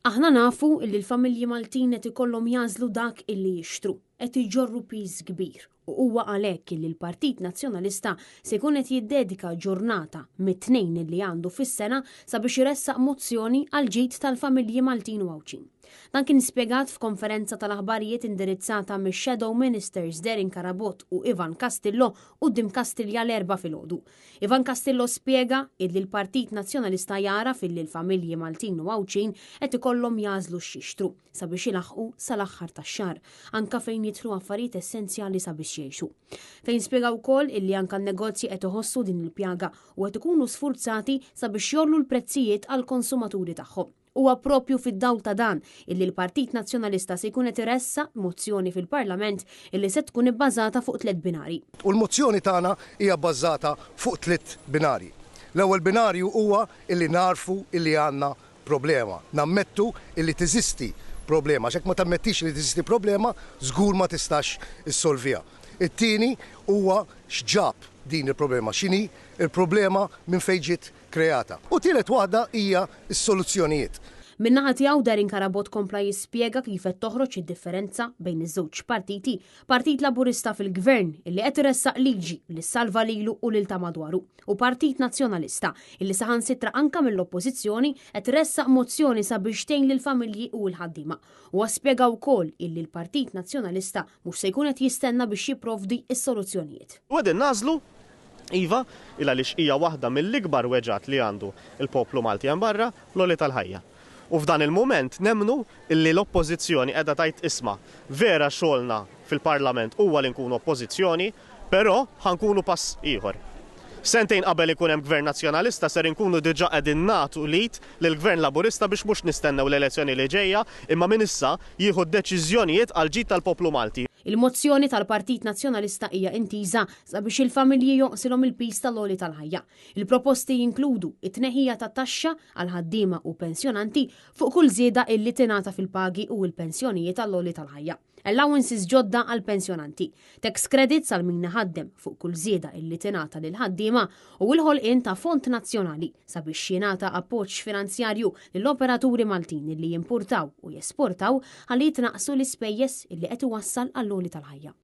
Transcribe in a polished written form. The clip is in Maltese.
Aħna nafu illi l-familji Maltin qed ikollhom jagħżlu dak illi jixtru, qed iġorru piż kbir u huwa għalhekk illi l-Partit Nazzjonalista se jkun qed jiddedika ġurnata mit-tnejn illi għandu fis-sena sabiex iressaq mozzjoni għall-ġid tal-familji Maltin u Għawdxin. Dan kien spjegat f'konferenza tal-aħbarijiet indirizzata mix-Shadow Ministers Darren Carabott u Ivan Castillo quddiem Kastilja l-Erbgħa filgħodu. Ivan Castillo spjega illi l-Partit Nazzjonalista jagħraf illi l-familji Maltin u Għawdxin qed ikollhom jagħżlu x'jixtru sabiex ilaħħqu sal-aħħar tax-xahar, anke fejn jidħlu affarijiet essenzjali sabiex jgħixu. Fejn spjega wkoll illi anke n-negozji qed iħossu din il-pjaga u qed ikunu sfurzati sabiex jgħollu l-prezzijiet għall-konsumaturi tagħhom. Huwa proprju fid-dawl ta' dan illi l-Partit Nazzjonalista se jkun qed iressaq mozzjoni fil-Parlament illi se tkun ibbażata fuq tliet binarji. U l-mozzjoni tagħna hija bbażata fuq tliet binarji. L-ewwel binarju huwa illi nagħrfu illi għandna problema. Nammettu illi teżisti problema, għax jekk ma tammettix li teżisti problema, żgur ma tistax issolviha. It-tieni huwa x'ġab din il-problema, x'inhi l-problema minn fejn ġiet kreata. U tielet waħda hija s-soluzzjonijiet. Min-naħa tiegħu Darren Carabott kompla jispjega kif qed toħroġ id-differenza bejn iż-żewġ partiti, Partit Laburista fil-Gvern illi qed iressaq liġi li ssalva lilu u lil ta' madwaru u Partit Nazzjonalista illi saħansitra anka mill-Oppożizzjoni qed iressaq mozzjoni sabiex tgħin lill-familji u l-ħaddiema. Huwa spjega wkoll illi l-Partit Nazzjonalista mhux se jkun qed jistenna biex jipprovdi s-soluzzjonijiet. U qegħdin nagħżlu Iva, il għaliex hija waħda mill-ikbar weġgħat li għandu l-poplu Malti hemm barra, l-għoli tal-ħajja. U f'dan il-mument nemmnu li l-Oppożizzjoni qiegħda tgħid isma', vera xogħolna fil-Parlament huwa li nkunu Oppożizzjoni, però ħa nkunu pass ieħor. Sentejn qabel ikun hemm Gvern Nazzjonalista ser inkunu diġà qegħdin nagħtu l-id lill-Gvern Laburista biex mhux nistennew l-elezzjoni li ġejja imma minn issa jieħu d-deċiżjonijiet għall-ġid tal-poplu Malti. Il-mozzjoni tal-Partit Nazzjonalista hija intiża sabiex il-familji jonqsilhom il-piż tal-għoli tal-ħajja. Il-proposti jinkludu t-tneħħija ta' taxxa għal ħaddiema u pensjonanti fuq kull żieda illi tingħata fil-pagi u l-pensjonijiet għall-għoli tal-ħajja, allowances ġodda għall-pensjonanti, tax credits għal min iħaddem fuq kull żieda illi tingħata lill-ħaddiema u l-ħolqien ta' fond nazzjonali sabiex jingħata appoġġ finanzjarju lill-operaturi Maltin illi jimpurtaw u jesportaw ħalli jitnaqqsu l-ispejjeż illi qed iwassal għall-għoli tal-ħajja.